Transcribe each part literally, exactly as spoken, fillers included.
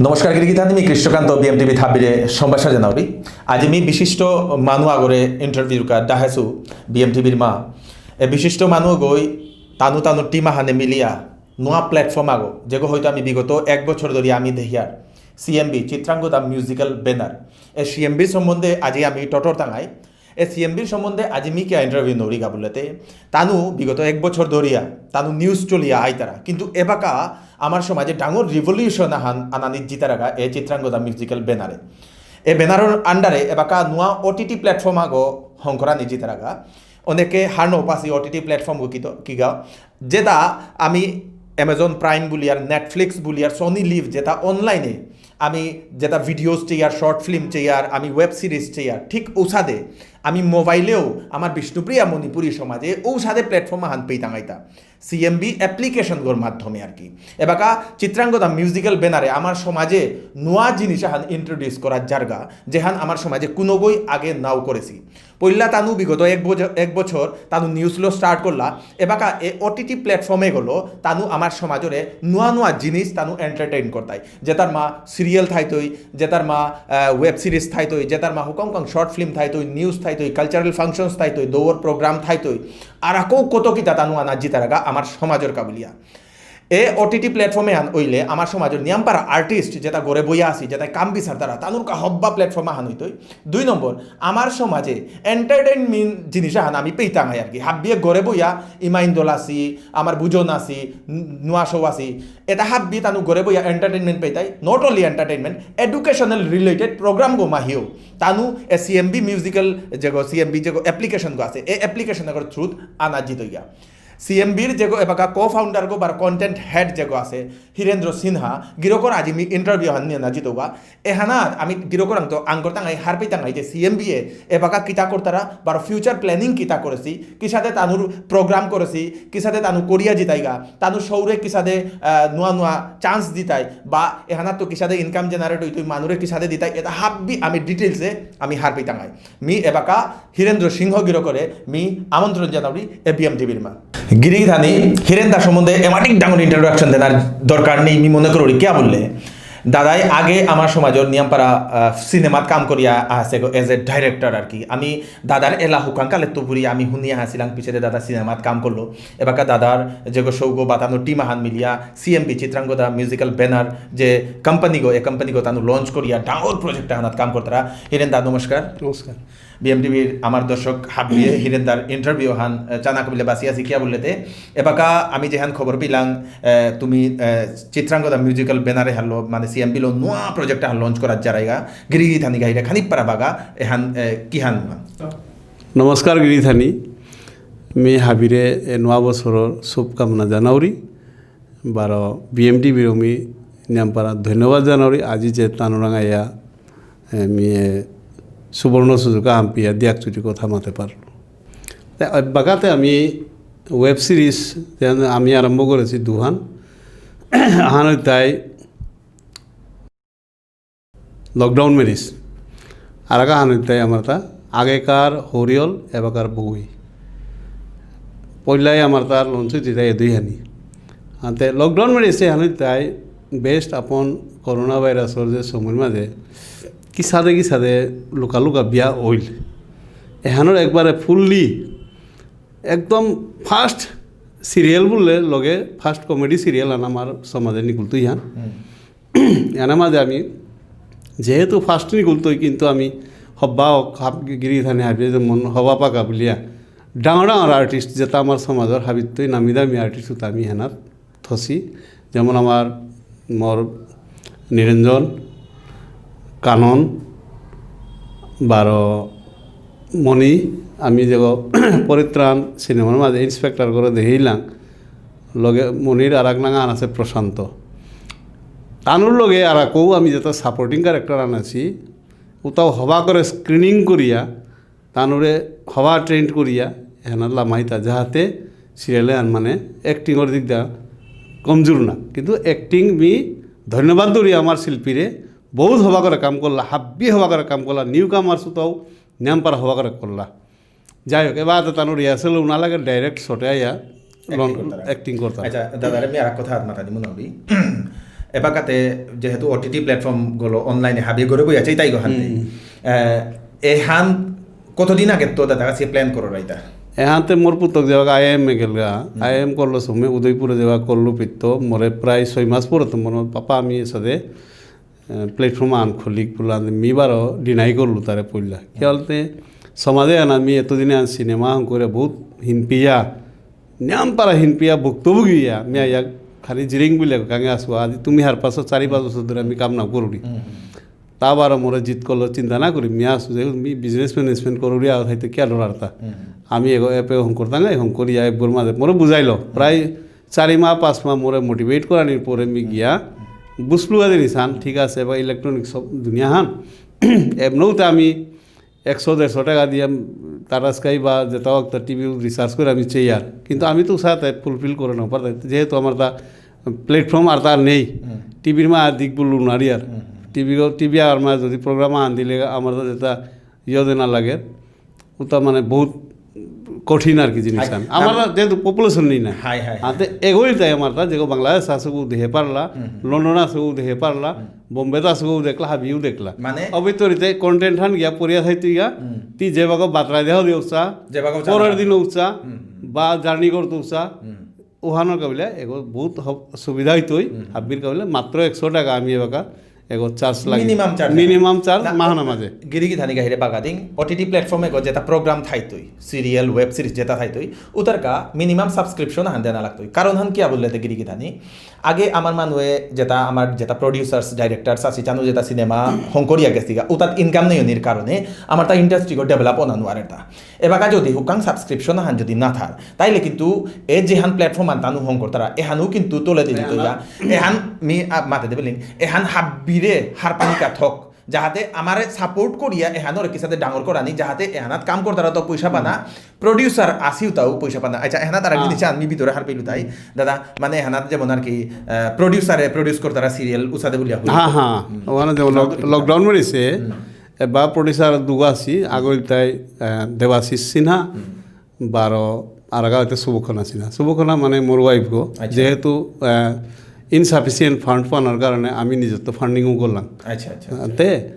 নমস্কার গিরিগিথানি, মি কৃষ্ণকান্ত, বিএমটিভি থাপিরে সম্ভাষা জানাউরি। আজি মি বিশিষ্ট মানু আগরে ইন্টারভিউ কা ডাহেসু বিএমটিভির মা। এ বিশিষ্ট মানু গই তানু তানু টিম আহানে মিলিয়া নোয়া প্ল্যাটফর্ম আগো, যেগো হয়তো আমি বিগত এক বছর ধরে আমি দেখিয়ার সিএমবি, চিত্রাঙ্গদা মিউজিক্যাল ব্যানার। এ সিএমবির সম্বন্ধে আজি আমি টটর তাঙাই। এ সিএমবির সম্বন্ধে আজি মি কিয়া ইন্টারভিউ নৌরিগা বুলতে, তানু বিগত এক বছর ধরিয়া তানু নিউজ চলিয়া আইতারা, কিন্তু এবাকা আমার সমাজে ডাঙর রিভলিউশন আহান আনানি জিতারাগা এ চিত্রাঙ্গদা মিউজিক্যাল ব্যানারে। এ ব্যানারর আন্ডারে এবাকা নোয়া ওটিটি প্ল্যাটফর্ম আগো হংকরানি জিতারাগা। অনেকে হারনো পাসি ওটিটি প্ল্যাটফর্ম গো কিতো কিগা, যেটা আমি অ্যামাজন প্রাইম বুলিয়ার, নেটফ্লিক্স বুলিয়ার, সনি লিভ, যেটা অনলাইনে আমি যেটা videos chair, short film chair, আমি ওয়েব সিরিজ চেয়ার, ঠিক ঔসাদে আমি মোবাইলেও আমার বিষ্ণুপ্রিয়া মণিপুরী সমাজে ঔসাদে প্ল্যাটফর্ম আহান পেইতাঙাইতা সিএমবি অ্যাপ্লিকেশন গোর মাধ্যমে আর কি। এবাকা চিত্রাঙ্গদা মিউজিক্যাল ব্যানারে আমার সমাজে নোয়া জিনিস আহান ইন্ট্রোডিউস করার জারগা, যেহান আমার সমাজে কোনো বই আগে নাও করেছি। পইলা তানু বিগত এক বছর, এক বছর তানু নিউজ লো স্টার্ট করলা। এবাকা এ ওটিটি প্ল্যাটফর্মে গলো তানু আমার সমাজরে নোয়া নোয়া জিনিস তানু এন্টারটেইন করতাই। যেতার মা সিরিয়াল থাইতই, যেতার মা, আহ, ওয়েব সিরিজ থাইতই, যেতার মা হুকং কং শর্ট ফিল্ম থাইতই, নিউজ থাইতই, কালচারাল ফাংশনস থাইতই, দৌর প্রোগ্রাম থাইতই, আর আকো কত কিতা তানু আনা জিতারাগা আমার সমাজর কাবুলিয়া। এ ওটিটি প্ল্যাটফর্মে আন ওইলে আমার সমাজর নিয়ামপারা আর্টিস্ট যেটা ঘরে বইয়া আছি, যেটা কাম বিচারতারা, তানুর কা হব্বা প্ল্যাটফর্ম আহান হইতই। দুই নম্বর, আমার সমাজে এন্টারটেইনমেন্ট জিনিস আহান আমি পেইতাম আর কি। হাব্বিয়ে ঘরে বইয়া ইমা ইন্দল আছি, আমার বুজন আছি, ন-, নোয়া শো আছি, এটা হাব্বি তানু ঘরে বইয়া এন্টারটেইনমেন্ট পেইতাই। Not only entertainment, educational related programme গো মাহিও তানু এ সিএমবি মিউজিক্যাল যেগো, সিএমবি যেগো অ্যাপ্লিকেশন গো আছে, এ অ্যাপ্লিকেশন গো থ্রুত আনা জিতইয়া। সিএমবির যেগো এবাকা কো ফাউন্ডার গো বার কন্টেন্ট হেড যেগো আছে, হীরেন্দ্র সিনহা, গিরকর আজি মি ইন্টারভিউ হান নিয়ে না জিতোগা। এহানাত আমি গিরকর আংতো আঙ্কর তাঙাই হারপি তাঙাই যে সিএমবি এ এবাকা কিতা করতারা, বার ফিউচার প্ল্যানিং কিতা করেছি, কিসাদে তানুর প্রোগ্রাম করেছি, কিসাদে তানু করিয়া জিতাইগা, তানু সৌরে কিসাদে, আহ, নুয়া নুয়া চান্স দিতাই, বা এহানাত তো কিসাদে ইনকাম জেনারেট হইতই, মানুরে কিসাদে দিতাই, এটা হাব্বি আমি ডিটেলসে আমি হারপি তাঙাই। মি এবাকা হীরেন্দ্র সিংহ গিরকরে মি আমন্ত্রণ জানাউরি এ বিএমটিভির মা। গিরিগিথানি হীরেন দা সম্বন্ধে এমাটিক ডাঙর ইন্ট্রোডাকশন দেনার দরকার নেই, মি মনে করি কিয়া বললে, দাদাই আগে আমার সমাজর নিয়ামপারা, আহ, সিনেমাত কাম করিয়া আছে গো, এজ এ ডাইরেক্টর আর কি। আমি দাদার এলা হুকাং কালে তো পুরি আমি হুনিয়া আসিলাম, পিছেদে দাদা সিনেমাত কাম করলো। এবাকা দাদার যেগো সৌগো বাতানো টিম আহান মিলিয়া সিএমবি চিত্রাঙ্গদা মিউজিক্যাল ব্যানার যে কোম্পানি গো, এ কোম্পানি গো তানু লঞ্চ করিয়া ডাঙর প্রজেক্ট আহানাত কাম করতারা। হীরেন দা, নমস্কার। নমস্কার। বিএমটিভির আমার দর্শক হাবিয়ে হীরেন দার ইন্টারভিউ হান, আহ, চানা কবিলে বাসি আছি কিয়া বললেতে। এবাকা আমি যেহান খবর পেলাম, আহ, তুমি, আহ, চিত্রাঙ্গদা মিউজিক্যাল ব্যানারে হারলো, মানে সিএমবি লো নোয়া প্রজেক্ট হান লঞ্চ করার জারাইগা, গিরিগিথানি গাইরে খানি পারা বাগা, এহান, আহ, কিহান নোয়া? নমস্কার গিরিগিথানি, মি হাবিরে এ নোয়া বছরর শুভকামনা জানাউরি। বারো বিএমটিভির মি নিয়ামপারা ধন্যবাদ জানাউরি, আজি যে তানুরাং আয়া, এ, মি এ সুবর্ণ সুযোগ আহান পিয়া দিয়াক চুটি কথা মাতে পারলো। তে, এ, বাগাতে আমি ওয়েব সিরিজ যেন আমি আরম্ভ করেছি দুহান, আহান তাই লকডাউন মেরিজ। আর আগ আহান তাই আমার তা আগেকার হরিয়ল, এবাকার বউই। পইলাই আমার তার লঞ্চ হইতে তাই দুই হানি। আনতে লকডাউন মেরিজ এহান তাই বেস্ট আপন করোনা ভাইরাসর যে সময়র মাঝে কিসাদে কিসাদে লুকা লুকা বিয়া হইল। এহানর একবারে ফুললি একদম ফার্স্ট সিরিয়াল বুললে লগে ফার্স্ট কমেডি সিরিয়াল আন আমার সমাজে নিকুলতই হান। এহানর মাঝে আমি যেহেতু ফার্স্ট নিকুলতই, কিন্তু আমি হব্বা ও হাব-, গিরিগিথানি হাবিয়ে যেমন হবা পাকা বুলিয়া ডাঙর ডাঙর আর্টিস্ট যেটা আমার সমাজর হাবিত্তই নামি দামি আর্টিস্ট হতো আমি হেনার থসি। যেমন আমার মোর নিরঞ্জন, কানন, বারো মণি, আমি যে পরিত্রাণ সিনেমার মাঝে ইন্সপেক্টর করে দেখিলাম, লগে মণির আর এক নাঙ আন আছে প্রশান্ত। তানুর লগে আর আকো আমি যেটা সাপোর্টিং ক্যারেক্টার আন আছি, ওটাও হবা করে স্ক্রিনিং করিয়া, তানুরে হবা ট্রেন্ড করিয়া, এহানাত লামাইতা, যাহাতে সিরিয়ালে আন মানে অ্যাক্টিংর দিক দা কমজোর না। কিন্তু অ্যাক্টিং মি ধন্যবাদ দৌরি আমার শিল্পীরে, বহুত হবা করে কাম করলা, হাব্বি হবা করে কাম করলা, নিউ কামার্স ওটাও নিয়ামপারা হবা করে করলা। যাই হোক, এবার তো তানু রিহার্সেল না লাগে, ডাইরেক্ট শটে আইয়া অ্যাক্টিং করতারা। অ্যাক্টিং করতারা। আচ্ছা, দাদারে আমি আর এক কথা মাতা দিমু না বি। এবাকাতে যেহেতু ওটিটি প্ল্যাটফর্ম গুলো অনলাইনে হাবিয়ে করে বই আছে, তাই গো হান্তে। হুম। আহ, এহান কতদিন আগে তো দাদা কাছে প্ল্যান করো রাইতা? এহানতে মোর পুতক যেবাকা আইএম এ গেলগা, হুম। আইএম করলো সময় উদয়পুরে যেবাকা করলো পিত্ত, মোরে প্রায় ছয় মাস পরে তো মনে, "পাপা, আমি এসাদে, আহ, প্ল্যাটফর্ম আন খুলিক," বুলান, মি বারো ডিনাই করলো তারে পইলা। কি বলতে, সমাজে আন আমি এতদিনে আন সিনেমা হং করে বহুত হিনপিয়া, নিয়াম পারা হিনপিয়া ভুক্তভোগী ইয়া, মি আইয়া খালি জিরিং বুলে কাঙে আসু, আজি তুমি হার পাঁচশো, চারি পাঁচ বছর ধরে আমি কাম না করুরি। হুম, হুম। তা বারো মোরে জিত করলো, চিন্তা না করি, মি আসু যে মি বিজনেস ম্যানেজমেন্ট করুরি, আর থাইতে কি আর ডরারতা? হুম, হুম। আমি এগো এপে হং করতাম, এই হং করি, ইয়া এপর মাঝে মোরে বুঝাইলো, প্রায় চারি মাহ, পাঁচ মাহ মোরে মোটিভেট করানির পরে মি গিয়া বুঝলু আদে নিশান, ঠিক আছে, এবার ইলেকট্রনিক সব দুনিয়া হান। এমনও তো আমি একশো দেড়শো টাকা দিয়ে টাটা স্কাই বা যেটা হোক তা টিভি রিচার্জ করে আমি চেয়ার, কিন্তু আমি তো সাথে ফুলফিল করে না পারতাম, যেহেতু আমার তা প্ল্যাটফর্ম আর তার নেই। হুম। টিভির মা দিক বললু নারী আর। হুম, হুম। টিভি, টিভি আর মা যদি প্রোগ্রাম আন দিলে আমার তো যেটা ইয়ে দেনা লাগে, ওটা মানে বহুত কঠিন আর কি জিনিস হাই, আন। আমার আম- যেহেতু পপুলেশন নেই না। হাই, হাই, হাই। আতে এগোই তাই আমার তা, যেগো বাংলাদেশ আছে ও দেহে পারলা, হুম, হুম। লন্ডন আছে ও দেহে পারলা, হুম। বোম্বে তো আছে ও দেখলা, হাবিও দেখলা। মানে অবিতরিতে কন্টেন্ট হান গিয়া পড়িয়া থাইতে গিয়া, হুম। তি যেবাগো বাতরা দেহ দিও চা, যেবাগো চা পরের না। দিন উচা, হুম, হুম। বা জার্নি করতে উচা, হুম। ওহানোর কাবিলে এগো বহুত হব-, সুবিধা হইতই, হুম। হাবির কাবিলে মাত্র একশো টাকা আমি এবাকা এগো চার্জ লাগে। Minimum charge. মিনিমাম চার্জ না, মাহানা মাঝে। গিরি গিথানি গাহিরে বাগাদিং, ওটিটি প্ল্যাটফর্মে গো যেটা প্রোগ্রাম থাইতই, সিরিয়াল, ওয়েব সিরিজ যেটা থাইতই, উতার কা মিনিমাম সাবস্ক্রিপশন হান দেনা লাগতই। কারণ হান কিয়া বুললে তে গিরি গিথানি? আগে আমার মানুয়ে যেটা, আমার যেটা প্রডিউসার্স, ডাইরেক্টরস আছে, জানো যেটা সিনেমা হং করিয়া গেছিগা, উতাত ইনকাম নেই অনির কারণে আমার তা ইন্ডাস্ট্রি গো ডেভেলপ অনা নুয়ারে তা। এবাকা যদি হুকাং সাবস্ক্রিপশন হান যদি না থার, তাইলে কিন্তু এ যেহান প্ল্যাটফর্ম আন তানু হং করতারা, এহানও কিন্তু তোলে দিন তো ইয়া। এহান মি, আ, মাতে দেবে লিন, এহান হাব্বিরে হারপানি কা থক, যাহাতে আমারে সাপোর্ট করিয়া এহানরে কিসাদে ডাঙর করানি, যাহাতে এহানাত কাম করতারা তো পয়সা পানা, প্রডিউসার আসিও তাও পয়সা পানা। আচ্ছা, এহানাত আর একদিন হ্যাঁ। নিচে আমি ভিতরে হার পেলু তাই, দাদা, মানে এহানাত যেমন আর কি, আহ, প্রডিউসারে প্রডিউস করতারা সিরিয়াল উসাদে বলিয়া হইল। হ্যাঁ, হ্যাঁ। হুম। ওখানে যেমন লক-, লকডাউন মেরেছে, হুম। এবার প্রডিউসার দুগো আছি, আগল তাই, আহ, দেবাশিস সিনহা, হুম। বারো আরাগা হইতে সুবক্ষণা সিনহা। সুবক্ষণা মানে মোর ওয়াইফ গো, আচ্ছা। যেহেতু, আহ, ইনসাফিসিয়েন্ট ফান্ড পানার কারণে আমি নিজে তো ফান্ডিংও করলাম। আচ্ছা, আচ্ছা, আচ্ছা। তে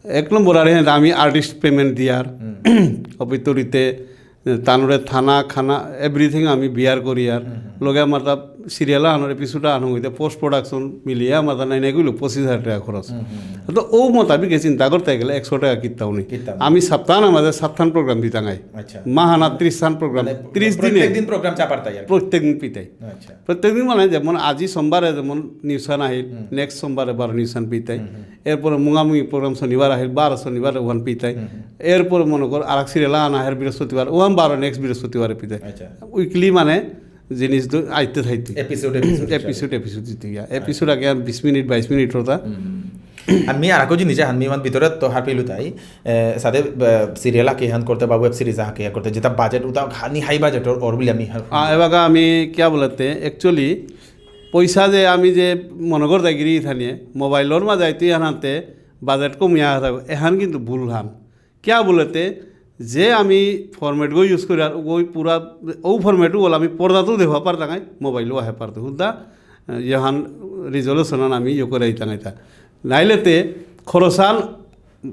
এক নম্বর আর হ্যাঁ, আমি আর্টিস্ট পেমেন্ট দিয়ার, হুম। অপিতরিতে তানুরে থানা, খানা, এভরিথিং আমি বিয়ার করি আর। হুম, হুম। লগে আমার তা সিরিয়াল আনোর এপিসোড আনো হইতে পোস্ট প্রোডাকশন মিলিয়ে আমার তা নাই নাই কইলো পঁচিশ হাজার টাকা খরচ। হুম, হুম, হুম। তো ও মোতাবিক চিন্তা করতে গেলে একশো টাকা কিত্তাও নেই। কিত্তাও নেই। আমি সপ্তাহ আমাদের সাতখান প্রোগ্রাম দিতাম আই। আচ্ছা। মাহানা ত্রিশখান প্রোগ্রাম, মানে, ত্রিশ দিনে। প্রত্যেক দিন প্রোগ্রাম চাপার তাই আর কি। প্রত্যেক দিন পিতাই। আচ্ছা। প্রত্যেক দিন মানে যেমন আজি সোমবারে যেমন নিউজ আন আহিল, হুম। নেক্সট সোমবারে বারো নিউজ আন পিতাই। হুম, হুম। এরপরে মুঙামুঙি প্রোগ্রাম শনিবার আহিল, বারো শনিবারে ওয়ান পিতাই। হুম, হুম। এরপরে মনে কর আর এক সিরিয়াল আন আহের বৃহস্পতিবার, ওয়ান বারো নেক্সট বৃহস্পতিবারে পিতাই। আচ্ছা। উইকলি মানে জিনিস তো আইতে থাইতে। এপিসোড, এপিসোড হিসাবে। এপিসোড, এপিসোড দিতে গিয়া। আচ্ছা। এপিসোড আগে আর বিশ মিনিট, বাইশ মিনিট হতা। হুম, হুম। আর মি আর আকো জিনিস আহান মি মান ভিতরে তো হারপিলু তাই, এ, সাদে, এ, সিরিয়াল আকে হান করতে বা ওয়েব সিরিজ আকে হান করতে, যেটা বাজেট উতা খানি হাই বাজেট ওর, ওর বলে আমি হার আ, এবাকা আমি কিয়া বলতে, actually, পয়সা যে আমি যে মনে করতে গিরি থানিয়ে, মোবাইলর মাঝে আইতে হানাতে বাজেট কমিয়া থাকবে, এহান কিন্তু ভুল হান। কিয়া বলতে, যে আমি ফরম্যাটগো ইউজ করি আর ওই পুরা, ও ফরম্যাটও বলে আমি পর্দাতেও দেখা পারতাম, মোবাইলও আহে পারতো। হুদ্দা, এ, ইহান রিজলিউশন আমি ইয়ে করে দিতাম এটা। নাইলেতে খরচান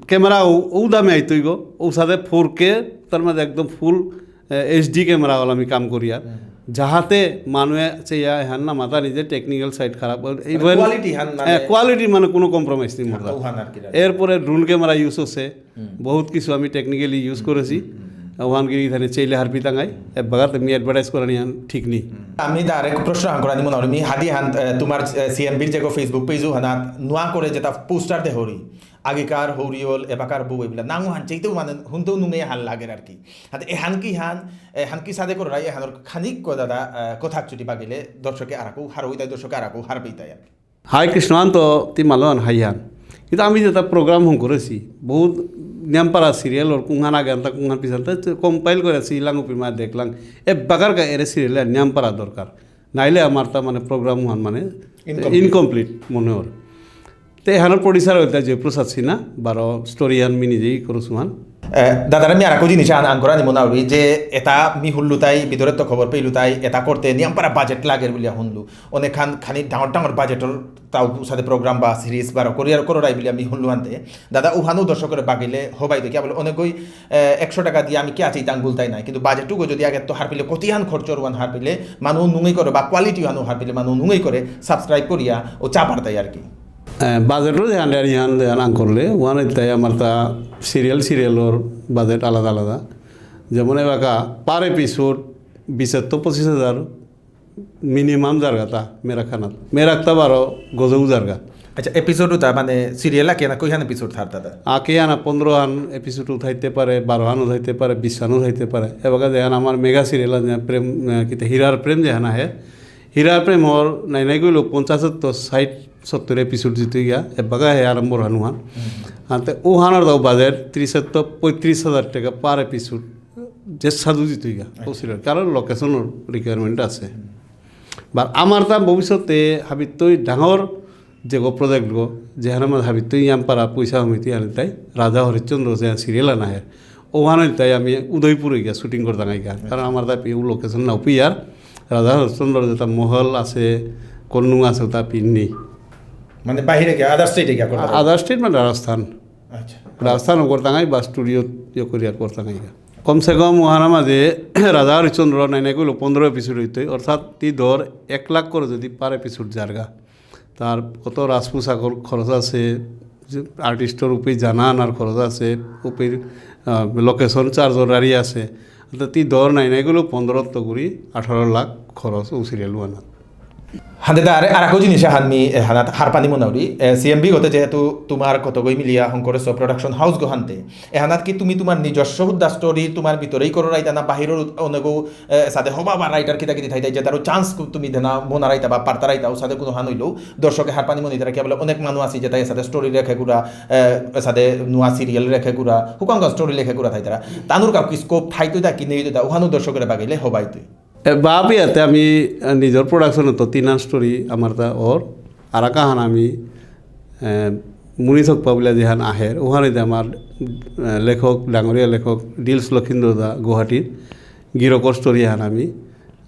ক্যামেরা ও, ও দামে আইতই গো, ও সাথে ফোর কে, তার মধ্যে একদম ফুল, এ, এইচডি ক্যামেরা ওলা আমি কাম করি আর। হুম। যাহাতে মানুয়ে চেয়া এহান না মাতা নিজে টেকনিক্যাল সাইড খারাপ, মানে even কোয়ালিটি হান মানে হ্যাঁ, কোয়ালিটি মানে কোনো কম্প্রোমাইজ নেই মোর। ওহান আর কি লাগে। এরপরে ড্রোন ক্যামেরা ইউজ হচ্ছে, হুম। বহুত কিছু আমি টেকনিক্যালি ইউজ হুম, করেছি। হুম, হুম, হুম। ওহান গিরি এখানে চেইলে হারপি তাঙ্গাই, হুম। এবাকাতে আমি অ্যাডভার্টাইজ করানি হান ঠিক নেই। হুম। আমি দা আরেক প্রশ্ন হান করানি মনে হল, আমি হাদি হান, এ, তোমার, এ, সিএমবির যে Facebook পেজ হানাত নোয়া করে যেটা পোস্টার দেহরি, আগেকার হৌরিয়ল, এবাকার বউ, এগুলা নাঙ হান চাইতেও মানে হুনতেও নুঙে হান লাগের আর কি। হাতে এহান কি হান, এহান কি সাদে কররাই, এহানর খানিক কো দাদা, আহ, কথা চুটি বাগিলে দর্শকে আরাকু হার হইতাই, দর্শকে আরাকু হার পেইতাই আর কি। হাই কৃষ্ণকান্ত, তি মালন হাই হান। কিন্তু আমি যেটা প্রোগ্রাম হং করেছি, বহুত নিয়াম পারা সিরিয়াল ওর কুংহান আগে আনতা, কুংহান পিছানতা, কম্পাইল করে আছি, ইলাং উপির মা দেখলাম, এ বাগার কা এরে সিরিয়ালে নিয়াম পারা দরকার। নাইলে আমার তা মানে প্রোগ্রাম হান মানে ইনকমপ্লিট। ইনকমপ্লিট মনে হয়। তে এহানর প্রডিউসার হইতা জয়প্রসাদ সিনহা, বারো স্টোরি হান মি নিজেই করছু হান। এ, দাদারে মি আরাকো জিনিস আন-, আনকরানি মনাউরি যে এটা মি হুনলু তাই, ভিতরে তো খবর পেইলু তাই, এটা করতে নিয়াম পারা বাজেট লাগের বুলিয়া হুনলু। অনেকখান খানি ডাঙর ডাঙর বাজেটর তাও সাথে প্রোগ্রাম বা সিরিজ বা করিয়ার কররাই বুলিয়া মি হুনলু আনতে। দাদা উহানও দর্শকরে বাগিলে হবাই তো কিয়া বুলে অনেকই, এ, একশো টাকা দিয়া আমি কিয়া চাইতাম বুলতাই নাই। কিন্তু বাজেটটুকু যদি আগে তো হারপিলে কতিহান খরচর ওহান হারপিলে মানু নুঙেই করে বা কোয়ালিটি ওহানও হারপিলে মানু নুঙেই করে সাবস্ক্রাইব করিয়া ও চা পারতাই আর কি। এ, বাজেটও যেহান আর ইহান যেহান আন করলে, ওহান ইত্যাই আমার তা সিরিয়াল সিরিয়ালর বাজেট আলাদা আলাদা। যেমন এবাকা per episode বিশের তো পঁচিশ হাজার মিনিমাম যারগা তা মেরাক খানাত। মেরাক তা বারো গজেও যারগা। আচ্ছা, এপিসোড উতা মানে সিরিয়াল আকে না কইহান এপিসোড থার দাদা? আকে আনা পনেরো হান এপিসোড উঠাইতে পারে, বারো হান উঠাইতে পারে, বিশ হান উঠাইতে পারে। এবাকা যেহান আমার মেগা সিরিয়াল আছে, প্রেম, এ, কিতা হীরার প্রেম যেহান আহে, হীরার প্রেমর নাই নাই কইলো পঞ্চাশ তো ষাট সত্তর এপিসোড জিতে গিয়া, এবাকা হে আরম্ভ হান উহান। আনতে উহানর দাও বাজেট ত্রিশ তো পঁয়ত্রিশ হাজার টাকা per episode, যে সাধু জিতে গিয়া, ও সিরিয়াল। কারণ লোকেশনর রিকোয়ারমেন্ট আছে। বা আমার তা ভবিষ্যতে হাবিত্তই ডাঙর যেগো প্রজেক্ট গো, যেহান আমার হাবিত্তই ইয়াম পারা পয়সা হমিতি আনে তাই, রাজা হরিশ্চন্দ্র যে সিরিয়াল আনা হে, ওহান তাই আমি উদয়পুরে গিয়া শুটিং করতাম আইগা। কারণ আমার তা পিউ লোকেশন না পিয়ার, রাজা হরিশ্চন্দ্র যেটা মহল আছে, কন্নু আছে, তা পিন্নি। মানে বাহিরে গিয়া, আদার স্টেটে গিয়া করতে হবে? আদার স্টেট মানে রাজস্থান। আচ্ছা। রাজস্থান করতাম আই বা স্টুডিও ইয়ে করিয়া করতাম আইগা। কমসে কম ওহানা মাঝে রাজা হরিশ্চন্দ্র নাই নাই কইলো পনেরো এপিসোড হইতে, অর্থাৎ তি ধর এক লাখ করে যদি per episode যারগা, তার কত রাজপোশাকর খরচ আছে, যে আর্টিস্টর উপরে জানা আনার খরচ আছে, উপরে, আহ, লোকেশন চার্জর রাড়ি আছে। তো তি ধর নাই নাই গেলেও পনেরো তো করি আঠারো লাখ খরচ ও সিরিয়াল ওয়ানা। হাতে দা আরে আরাকো জিনিস হানমি, এ, হানাত হারপানি মনাউরি, এ, সিএমবি গতে যেহেতু তোমার কতগই মিলিয়া হংকরেসো প্রোডাকশন হাউস গো হানতে, এহানাত কি তুমি তোমার নিজস্ব হুদ্দা স্টোরি তোমার ভিতরেই করো রাইতা না বাহিরর অনেকও, এ, সাথে হবা বা রাইটার কিতা কিতি থাইতাই যে তারও চান্স তুমি দেনা মনারাইতা বা পারতারাইতা ও সাথে কোনো হান হইলেও দর্শকে হারপানি মনিতারা কি বলে অনেক মানুষ আছে যেটা এসাদে স্টোরি লেখে গুড়া, এ, এসাদে নুয়া সিরিয়াল লেখে গুড়া, হুকাঙ্গা স্টোরি লেখে গুড়া থাইতারা। তানুর কাউকে স্কোপ থাইতো দা কি নেই দা ওখানেও দর্শকের বাগাইলে হবাই তুই। এ, বাপ ইয়াতে আমি, আ, নিজর প্রোডাকশনে তো তিনহান স্টোরি আমার তা ওর, আরাকাহান আমি, এ, মুনি থকপা বুলিয়া যেহান আহের, ওহানে যে আমার, এ, লেখক, ডাঙরিয়া লেখক ডিলস লক্ষীন্দ্র দা গুয়াহাটির গিরকর স্টোরি হান আমি,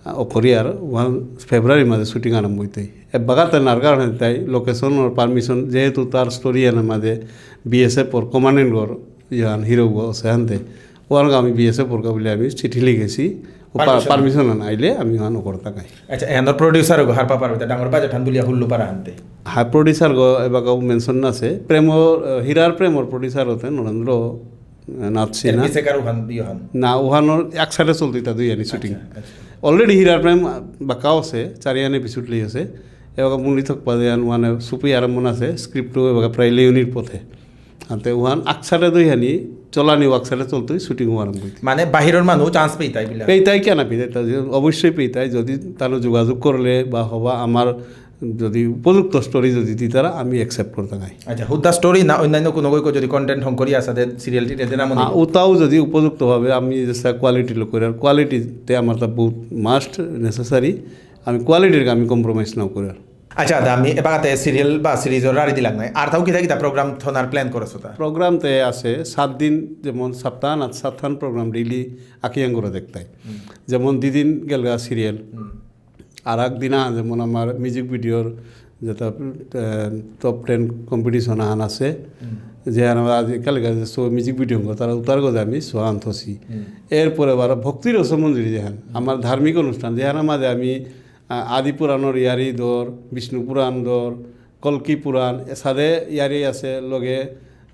আ, অকরিয়ার ওহান ফেব্রুয়ারি মাসে শুটিং আরম্ভ হইতে। এ বাগাতে নার কারণে তাই লোকেশন ওর পারমিশন, যেহেতু তার স্টোরি হান মাঝে বিএসএফ ওর কমান্ডেন্ট গর ইয়ান হিরো গো সেহানতে। ওহান আমি বিএসএফ ওর কা বুলে আমি চিঠি লিখেছি। ও পা-, পারমিশন। পারমিশন আন আইলে আমি ওহান করতা কাই। আচ্ছা, এহানর প্রডিউসার গো হারপা পারবে, তা ডাঙর বাজেট হান বুলিয়া হুল্লু পারা হানতে। হ্যাঁ, প্রডিউসার গো এবাকাও মেনশন না আছে। প্রেম, আহ, হীরার প্রেমর প্রডিউসার হতে নরেন্দ্র, আহ, নাথ সিনহা। এলপি সেকার ওহান, ইয়োহান। না, ওহানর একসাথে চলতে তা দুই আনি শুটিং। আচ্ছা, আচ্ছা। Already হীরার প্রেম, আহ, বাকাও আছে, চারিয়ান এপিসোড লেই আছে। এবাকা মুনি থকপা যে আন ওহানে সুপি আরম্ভ না আছে, স্ক্রিপ্টও এবাকা প্রায় লেউনির পথে। আনতে ওহান আকসারে দই হানি চলানি আকসারে চলতই শুটিং আরম্ভ হইতে। মানে বাহিরর মানু চান্স পেইতাই বিলা? পেইতাই কিয়া না পেইতাই? তা যে অবশ্যই পেইতাই, যদি তাহলে যোগাযোগ করলে বা হবা আমার যদি উপযুক্ত স্টোরি যদি দিতারা আমি অ্যাকসেপ্ট করতাম আই। আচ্ছা, হুদ্দা স্টোরি না অন্যান্য কোনো কই যদি কন্টেন্ট হং করি আসাদে সিরিয়াল টিরিয়াল দেনা মনে? আ, ওটাও যদি উপযুক্তভাবে আমি যেসা কোয়ালিটি লোক করি, আর কোয়ালিটিতে আমার তা বহুত মাস্ট নেসেসারি, আমি কোয়ালিটির আমি কম্প্রোমাইজ না করি আর। আচ্ছা, দা, আমি এবাগাতে সিরিয়াল বা সিরিজর রাড়ি দিলাম নাই। আর তাও কিতা কিতা প্রোগ্রাম থনার প্ল্যান করেছো তা? প্রোগ্রাম তে আছে সাত দিন, যেমন সপ্তাহ না সাতহান প্রোগ্রাম ডেইলি আকিয়াং করে দেখতাই। হুম। যেমন দিদিন গেলগা সিরিয়াল। হুম। আর এক দিন আ-, যেমন আমার মিউজিক ভিডিওর যেটা, আহ, টপ টেন কম্পিটিশন আহান আছে। হুম। যে আর আজিকাল গাজে সব মিউজিক ভিডিও গো, তারা উতার গজে আমি সোহান থসি। হুম। এরপরে আবার ভক্তি রসমঞ্জরি যেহান, হুম। আমার ধার্মিক অনুষ্ঠান, যেহান মাঝে আমি আ, আদি পুরাণর ইয়ারি দর, বিষ্ণু পুরাণ দর, কল্কি পুরাণ, এসাদে ইয়ারি আছে, লগে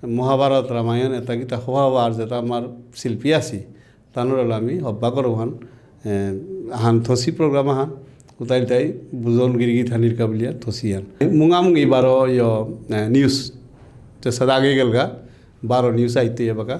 মহাভারত, রামায়ণ, এটা কিতা হবা হবা আর যেটা আমার শিল্পী আছি, তানুর হলো আমি হব্বা করো হান, এ, হান থসি প্রোগ্রাম হান, উতাই তাই বুজন গিরিগি থানির কাবুলিয়া থসি হান। মুঙা মুঙি বারো ইয়, এ, নিউজ, যে সাদা আগে গেলগা, বারো নিউজ আইতে এবাকা।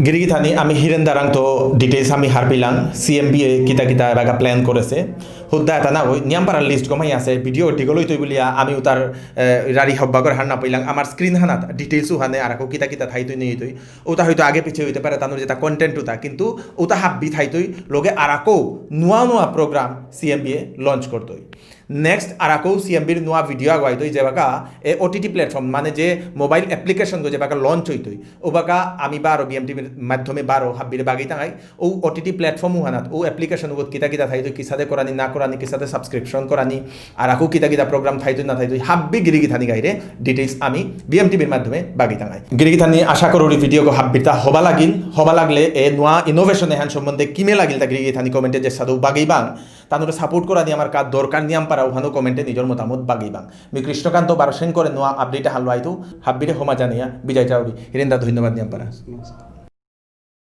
গিরিগি থানি আমি হিরেন দারাং তো ডিটেইলস আমি হারপিলাং, সিএমবিএ কিতা কিতা এবাকা প্ল্যান করেছে। হুদ্দা এটা না ওই নিয়াম পারা লিস্ট কমাই আছে, ভিডিও ডিগল হইতই বুলিয়া আমি উতার, এ, রারি হব্বা করে হার না পাইলাং। আমার স্ক্রিন হানাত ডিটেইলস উহানে আর আকো কিতা কিতা থাইতই নেই হইতই। ওটা হয়তো আগে পিছে হইতে পারে, তানুর যেটা কন্টেন্ট ওটা, কিন্তু ওটা হাব্বি থাইতই, লগে আর আকো নুয়া নুয়া প্রোগ্রাম সিএমবিএ লঞ্চ করতই। নেক্সট আর আকো সিএমবির নোয়া ভিডিও আগ আইতই, যেবাকা এ ওটিটি প্ল্যাটফর্ম মানে যে মোবাইল অ্যাপ্লিকেশন গো যেবাকা লঞ্চ হইতই, ওবাকা আমি বারো বিএমটিভির মাধ্যমে বারো হাব্বিরে বাগি তাঙাই। ও ওটিটি প্ল্যাটফর্ম উহানাত ও অ্যাপ্লিকেশন উগত কিতা কিতা থাইতই, কিসাদে করানি না করানি, কিসাদে সাবস্ক্রিপশন করানি, আর আকো কিতা কিতা প্রোগ্রাম থাইতই না থাইতই, হাব্বি গিরিগিথানি গাইরে ডিটেইলস আমি বিএমটিভির মাধ্যমে বাগি তাঙাই। গিরিগিথানি, আশা করুরি ভিডিও গো হাব্বিতা হবা লাগিল। হবা লাগলে এ নোয়া ইনোভেশন এহান সম্বন্ধে কিমে লাগিল তা গিরিগিথানি কমেন্টে যে সাদু বাগি বাং। তানুরে সাপোর্ট করানি আমার কা দরকার নিয়াম পারা উহানো কমেন্টে নিজর মতামত বাগি বাং। মি কৃষ্ণকান্ত বারো সেন করে নোয়া আপডেট হালুয়াইতু। হাব্বিরে হমা জানিয়া বিদায় চাউরি। হিরেন্দা, ধন্যবাদ নিয়াম পারা।